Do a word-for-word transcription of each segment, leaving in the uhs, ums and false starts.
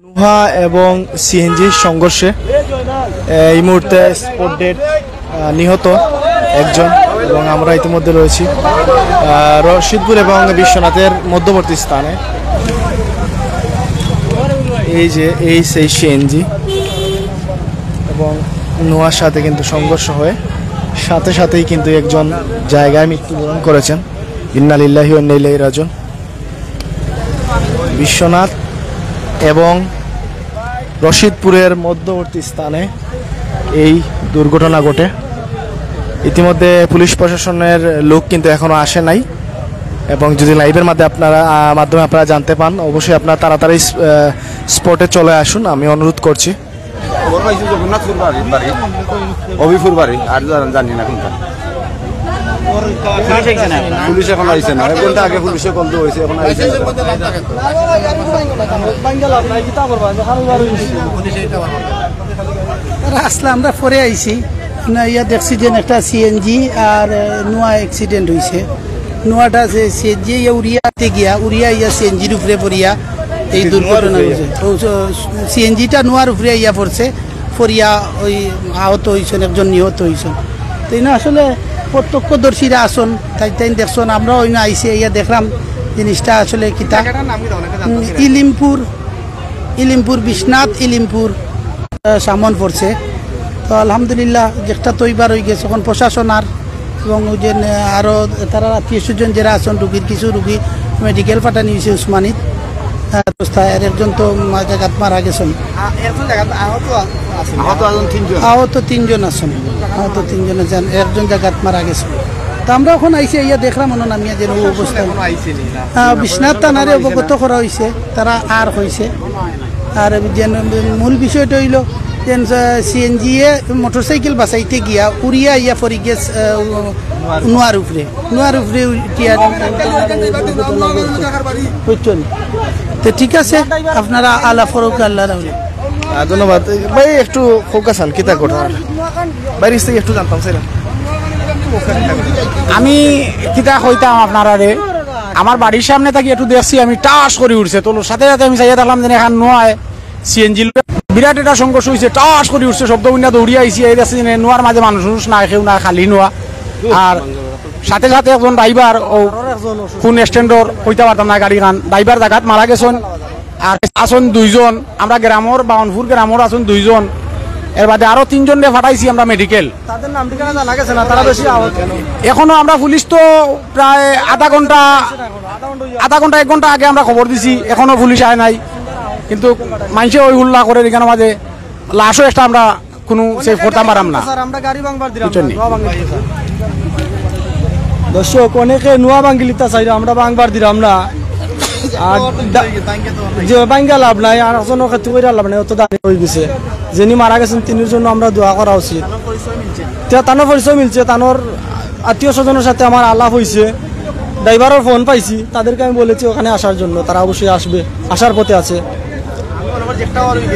নুহা এবং সিএনজি সংঘর্ষে এই মুহূর্তে স্পট ডেড, নিহত একজন। এবং আমরা ইতিমধ্যে রয়েছি রশিদপুর এবং বিশ্বনাথের মধ্যবর্তী স্থানে। এই যে এই সেই সিএনজি এবং নুহার সাথে কিন্তু সংঘর্ষ হয়ে সাথে সাথেই কিন্তু একজন জায়গায় মৃত্যুবরণ করেছেন। ইন্না লিল্লাহি ওয়া ইন্না ইলাইহি রাজিউন। বিশ্বনাথ এবং রশিদপুরের মধ্যবর্তী স্থানে এই দুর্ঘটনা ঘটে। ইতিমধ্যে পুলিশ প্রশাসনের লোক কিন্তু এখনো আসে নাই, এবং যদি লাইভের মাধ্যমে আপনারা আহ, মাধ্যমে আপনারা জানতে পান, অবশ্যই আপনারা তাড়াতাড়ি আহ, স্পটে চলে আসুন, আমি অনুরোধ করছি। খবর পাইছি জগন্নাথপুর বাড়ি, বাড়ি, অবিপুর বাড়ি, আর জান-, জানি না কোনটা। পুলিশ এখন আইছে না, এক ঘন্টা আগে পুলিশে কল দেওয়া হয়েছে, এখন আইছে না। তারা আসলে আমরা পরে আইছি, না ইয়া দেখছি যে একটা সিএনজি আর আহ, নোয়া অ্যাক্সিডেন্ট হয়েছে। নোয়াটা সিএনজি ইয়া উড়িয়াতে গিয়া উড়িয়া ইয়া সিএনজির উপরে পড়িয়া এই দুর্ঘটনা হয়েছে। সিএনজিটা নোয়ার উপরে ইয়া পড়ছে, পড়িয়া ওই আহত হয়েছেন, একজন নিহত হয়েছেন। তো ইনো আসলে প্রত্যক্ষদর্শীরা আছেন, তাই তাই দেখছেন, আমরা ওই আইসি ইয়া দেখলাম জিনিসটা আসলে কিতা। উম, ইলিমপুর, ইলিমপুর বিশ্বনাথ, ইলিমপুর আহ, সামন পড়ছে। তো আলহামদুলিল্লাহ, যেটা তো এবার হয়ে গেছে, এখন প্রশাসন আর এবং ওই যে, আহ, আরো তারা আত্মীয় স্বজন যারা আছেন, রুগীর কিছু রুগী মেডিকেল পাঠানি হয়েছে উসমানীত। আহ, অবস্থায় আর একজন তো মা-, জায়গাত মারা গেছেন। আ-, একজন জায়গাত আহত আ-, আছেন। আহত আছেন তিনজন। আহত তিনজন আছেন, আহত তিনজন আছেন, একজন জায়গাত মারা গেছেন। তো আমরা এখন আইসি ইয়া দেখলাম, ওনার নামিয়া যে অবস্থা। এখনো আইসেনি না। আহ, বিশ্বনাথ থানারে অবগত করা হয়েছে, তারা আর হয়েছে। আর যে মূল বিষয়টা হইল যে সিএনজি এ মোটরসাইকেল বাঁচাইতে গিয়া উড়িয়া ইয়া পড়ি গেছে, আহ, নোয়ার উপরে, নোয়ার উপরে উঠিয়া বুঝছেন? তো ঠিক আছে, আপনারা আলাপ করুক আল্লাহর আমলে। আহ, ধন্যবাদ। ভাই, একটু ফোকাস আন, কিতা ঘটনা? বাইরে থেকে একটু জানতাম, স্যার। আমি কিতা কইতাম আপনারারে, আমার বাড়ির সামনে থাকি একটু দেখছি আমি, টাস করি উঠছে, তো সাথে সাথে আমি চাইয়া দেখলাম যে এখান নোয়ায় সিএনজি বিরাট একটা সংঘর্ষ হয়েছে, টাস করি উঠছে, শব্দ শুনিয়া দৌড়িয়া আইছি, এই দেখছি যে নোয়ার মাঝে মানুষ উনুষ নাই, কেউ নাই, খালি নোয়া। আর সাথে সাথে একজন ড্রাইভার ও কোন স্ট্যান্ডর কইতে পারতাম না, গাড়ি খান ড্রাইভার জায়গাত মারা গেছেন। আর আছেন দুইজন, আমরা গ্রামর, বাউনপুর গ্রামর আছেন দুইজন, এর বাদে আরো তিনজনরে পাঠাইছি আমরা মেডিকেল। তাদের নাম ঠিকানা জানা গেছে না, তারা বেশি আহত। এখনো আমরা পুলিশ তো প্রায় আধা ঘন্টা, আধা ঘন্টা, এক ঘন্টা আগে আমরা খবর দিছি, এখনো পুলিশ আয় নাই। কিন্তু মানুষে ওই হুল্লা করে এখানে মাঝে লাশও একটা আমরা কোনো সেভ করতাম পারাম না। স্যার, আমরা গাড়ি ভাঙবার দিলাম বুঝছেন না, নি? নোয়া ভাঙবার দিলাম। দর্শক, অনেকে নোয়া ভাঙিলিতা চাইরা, আমরা ভাঙবার দিলাম না। আর দা-, যে ভাঙ্গা লাভ নাই, আর একজনও খেতে করে লাভ নাই, অত দামি হয়ে গেছে। যিনি মারা গেছেন, তিনির জন্য আমরা দোয়া করা উচিত। তে তানোর পরিচয় মিলছে, তানোর আত্মীয় স্বজনের সাথে আমার আলাপ হয়েছে, ড্রাইভারের ফোন পাইছি, তাদেরকে আমি বলেছি ওখানে আসার জন্য, তারা অবশ্যই আসবে, আসার পথে আছে।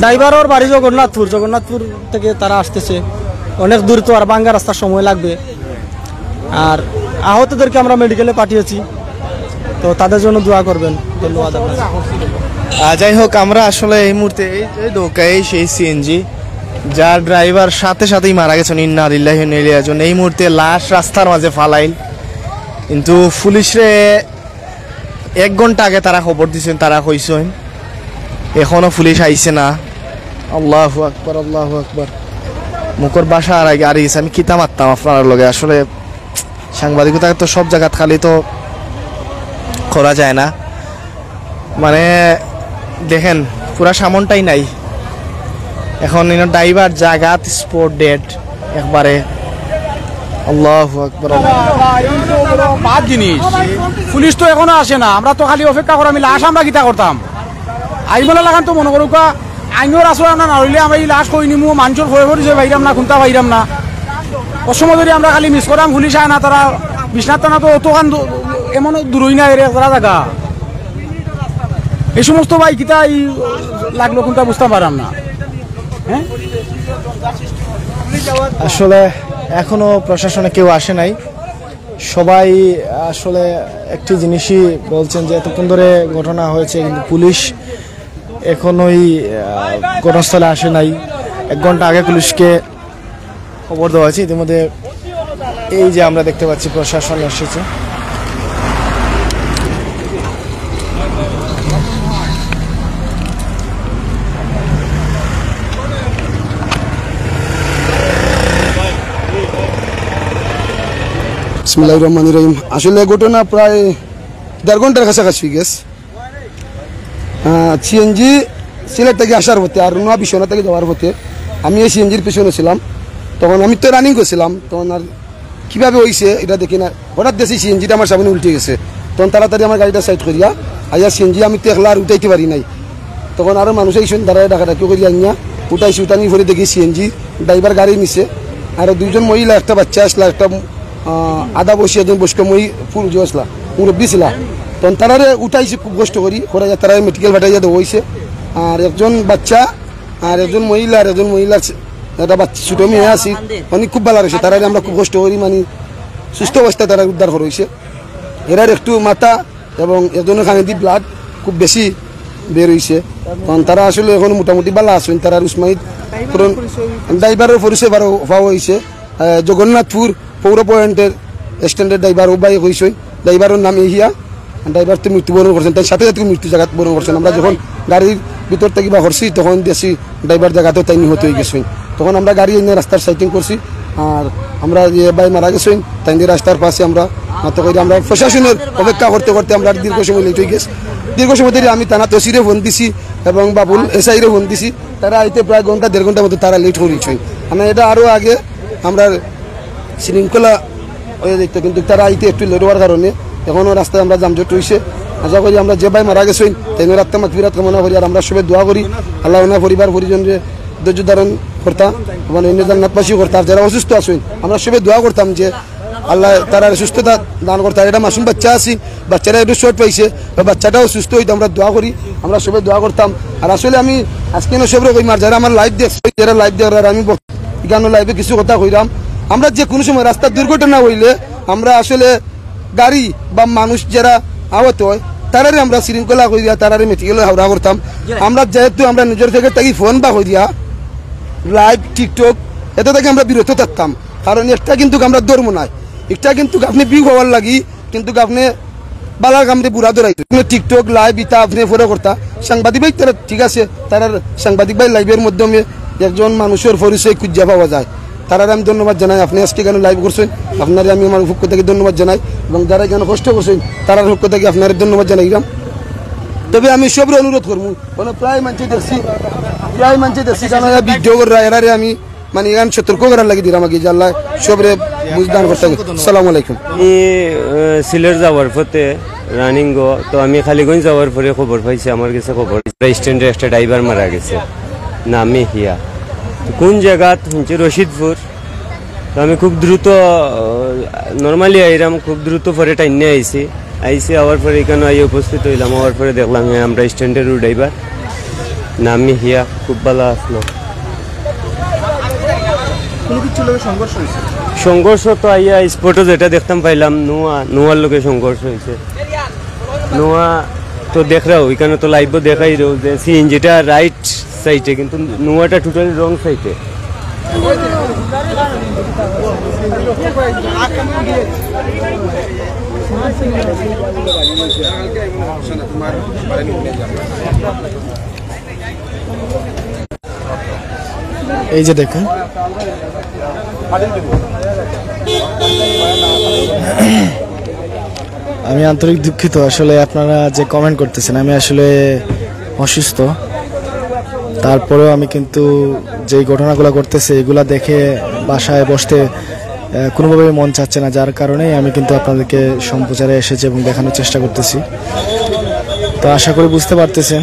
ড্রাইভারের বাড়ি জগন্নাথপুর, জগন্নাথপুর থেকে তারা আসতেছে, অনেক দূর তো, আর ভাঙ্গা রাস্তার সময় লাগবে। আর আহতদেরকে আমরা মেডিকেলে পাঠিয়েছি, তো তাদের জন্য দোয়া করবেন। ধন্যবাদ আপনাদের। আহ, যাই হোক, আমরা আসলে এই মুহূর্তে এই, এই ধোকায় সেই সিএনজি, যার ড্রাইভার সাথে সাথেই মারা গেছেন, ইন্না লিল্লাহি ওয়া ইন্না ইলাইহি রাজিউন। এই মুহূর্তে লাশ রাস্তার মাঝে ফালাইল, কিন্তু পুলিশরে এক ঘন্টা আগে তারা খবর দিছেন, তারা কইছেন, এখনো পুলিশ আইছে না। আল্লাহু আকবার, আল্লাহু আকবার। মুখর ভাষা আর আগে আর গেছে, আমি কিতা মারতাম আপনার লগে। আসলে সাংবাদিকতা তো সব জায়গাত খালি তো করা যায় না, মানে দেখেন পুরা সামনটাই নাই। এখন ইনো ড্রাইভার জাগাত স্পট ডেড একবারে। আল্লাহু আকবার। বাদ জিনিস, পুলিশ তো এখনো আসে না, আমরা তো খালি অপেক্ষা করি, আমি লাশ আমরা কিতা করতাম? আইবলা লাগান তো মনে করুকা, আইনর আশ্রয় আমরা না লইলে আমরা এই লাশ কই নিমু, মানুষর হয়ে পরিচয় পাইরাম না, খুনতা পাইরাম না। অসময় ধরি আমরা খালি মিস করাম, পুলিশ আয় না, তারা বিশ্বনাথ থানা তো অতখান দূ-, এমন দূরই না এর একটা জায়গা। এই সমস্ত ভাই কিতা এই লাগলো, কোনটা বুঝতে পারলাম না। হ্যাঁ, আসলে এখনো প্রশাসনে কেউ আসে নাই। সবাই আসলে একটি জিনিসই বলছেন যে এতক্ষণ ধরে ঘটনা হয়েছে, কিন্তু পুলিশ এখন ওই আহ, ঘটনাস্থলে আসে নাই। এক ঘন্টা আগে পুলিশকে খবর দেওয়া হয়েছে। ইতিমধ্যে এই যে আমরা দেখতে পাচ্ছি প্রশাসন এসেছে। বিসমিল্লাহির রহমানির রহিম। আসলে ঘটনা প্রায় দেড় ঘন্টার কাছাকাছি গেছে। সিএনজি সিলেট থাকি আসার পথে আর নোয়া বিশ্বনাথ থাকি যাওয়ার পথে আমি এই সিএনজির পিছনে ছিলাম। তখন আমি তো রানিং করছিলাম, তখন আর কিভাবে হইছে এটা দেখি না, হঠাৎ দেখি সিএনজিটা আমার সামনে উল্টে গেছে। তখন তাড়াতাড়ি আমার গাড়িটা সাইড করিয়া আইয়া সিএনজি আমি তো একলা আর উঠাইতে পারি নাই। তখন আরো মানুষ আইসেন, তারা ডাকাডাকি করিয়া আনিয়া উঠাইছি। উঠানি পরে দেখি সিএনজি ড্রাইভার গাড়ি নিছে, আর দুইজন মহিলা, একটা বাচ্চা আসলা, একটা আহ, আধা বয়সী একজন বয়স্ক মই পুরুষ আসলা, মুরব্বী ছিলা। তখন তারারে উঠাইছি খুব কষ্ট করি, করাইয়া তারা মেডিকেল পাঠাইয়া দেওয়া হয়েছে। আর একজন বাচ্চা, আর একজন মহিলা, আর একজন মহিলার ছে-, একটা বাচ্চা, ছোট মেয়ে আছি, মানে খুব ভালা রয়েছে। তারারে আমরা খুব কষ্ট করি, মানে সুস্থ অবস্থায় তারা উদ্ধার করা হয়েছে। এরার একটু মাথা এবং একজনের কানেদি ব্লাড খুব বেশি বের হইছে। তখন তারা আসলে এখন মোটামুটি ভালা আছেন। তারা উসমানী ড্রাইভারের পরিচয় পাওয়া হয়েছে। আহ, জগন্নাথপুর পৌর পয়েন্টের স্ট্যান্ডের ড্রাইভার ও ভাই কইসই, ড্রাইভারের নাম ইহিয়া। ড্রাইভার তো মৃত্যুবরণ করছেন, তাই সাথে সাথে মৃত্যু জায়গা বরণ করছেন। আমরা যখন গাড়ির ভিতর থাকি বার করছি, তখন দেখছি ড্রাইভার জায়গাতে তাই নিহত হয়ে গেছেন। তখন আমরা গাড়ি এনে রাস্তার সাইডিং করছি। আর আমরা যে ভাই মারা গেছেন, তাই দিয়ে রাস্তার পাশে আমরা মাত্র করি, আমরা প্রশাসনের অপেক্ষা করতে করতে আমরা দীর্ঘ সময় লেট হয়ে গেছে। দীর্ঘ সময় ধরে আমি থানাত ওসিরে ফোন দিছি এবং বাবুল এসআইরে ফোন দিছি। তারা আইতে প্রায় ঘন্টা দেড় ঘন্টার মতো তারা লেট করেছেন। মানে এটা আরো আগে আমরা শৃঙ্খলা হয়ে দেখতো, কিন্তু তারা আইতে একটু লেট হওয়ার কারণে এখনো রাস্তায় আমরা যানজট রয়েছে। আশা করি আমরা যে ভাই মারা গেছেন, তাই রাত্রে মাগফিরাত কামনা করি। আর আমরা সবে দোয়া করি, আল্লাহ ওনার পরিবার পরিজনরে ধৈর্য ধারণ করতা, মানে এনে জান্নাতবাসী করতা। আর যারা অসুস্থ আছেন, আমরা সবে দোয়া করতাম যে আল্লাহ তারা সুস্থতা দান করতা। আর এটা মাসুম বাচ্চা আছি, বাচ্চাটা একটু শর্ট পাইছে, তো বাচ্চাটাও সুস্থ হইতো, আমরা দোয়া করি, আমরা সবে দোয়া করতাম। আর আসলে আমি আজকে না সবরে কই মার, যারা আমার লাইভ দেখছে, যারা লাইভ দেখরা, আর আমি বক-, এখানে লাইভে কিছু কথা কইরাম। আমরা যে কোনো সময় রাস্তার দুর্ঘটনা হইলে আমরা আসলে গাড়ি বা মানুষ যারা আহত হয়, তারারে আমরা শৃঙ্খলা করিয়া তারারে মেডিকেলে হাওড়া করতাম। আমরা যেহেতু আমরা নিজের থেকে থাকি ফোন বা করিয়া লাইভ, টিকটক, এটা থেকে আমরা বিরত থাকতাম। কারণ একটা কিন্তু আমরা ধর্ম নাই, একটা কিন্তু আপনি ভিউ পাওয়ার লাগি, কিন্তু আপনি বালা কামরে বুড়া ধরাই। আপনি টিকটক লাইভ ইতা আপনি ফলো করতা, সাংবাদিক ভাই তারা ঠিক আছে, তারার সাংবাদিক ভাই লাইভের মাধ্যমে একজন মানুষের পরিচয় খুঁজে পাওয়া যায়। তারারে আমি ধন্যবাদ জানাই। আপনি আজকে কেন লাইভ করছেন, আপনারে আমি আমার পক্ষ থেকে ধন্যবাদ জানাই, এবং যারা কেন কষ্ট করছেন, তারার পক্ষ থেকে আপনারে ধন্যবাদ জানাইলাম। তবে আমি সবরে অনুরোধ করবো, মানে প্রায় মানষে দেখছি, প্রায় মানষে দেখছি, জানা যায় ভিডিও কররা, এরারে আমি মানে এখান সতর্ক করার লাগি দিলাম আগে, যে আল্লাহ সবরে বুঝ দান করতে হবে। সালাম আলাইকুম। আমি আহ, সিলেট যাওয়ার পথে রানিং গো, তো আমি খালিগঞ্জ যাওয়ার পরে খবর পাইছি, আমার গেছে খবর, স্ট্যান্ডে একটা ড্রাইভার মারা গেছে, নামে হিয়া। তো কোন জায়গাত শুনছি? রশিদপুর। তো আমি খুব দ্রুত, নর্মালি আইরাম, খুব দ্রুত পরে টাইনে আইছি। আইছি, আওয়ার পরে এখানে আইয়া উপস্থিত হইলাম। আওয়ার পরে দেখলাম, হ্যাঁ, আমরা স্ট্যান্ডের ড্রাইভার, নামি হিয়া, খুব ভালা আছলো। কোনো কিছু লগে সংঘর্ষ হয়েছে? সংঘর্ষ তো আইয়া স্পটে যেটা দেখতাম পাইলাম, নোয়া, নোয়ার লগে সংঘর্ষ হয়েছে। নোয়া তো দেখরাও, এখানে তো লাইভও দেখাই রো যে সিএনজিটা রাইট সাইডে, কিন্তু নোয়াটা টোটালি রং সাইডে। এই যে দেখুন, আমি আন্তরিক দুঃখিত। আসলে আপনারা যে কমেন্ট করতেছেন, আমি আসলে অসুস্থ, তারপরেও আমি কিন্তু যেই ঘটনাগুলো ঘটতেছে, এগুলা দেখে বাসায় বসতে আহ, কোনোভাবেই মন চাচ্ছে না, যার কারণেই আমি কিন্তু আপনাদেরকে সম্প্রচারে এসেছি এবং দেখানোর চেষ্টা করতেছি। তো আশা করি বুঝতে পারতেছেন।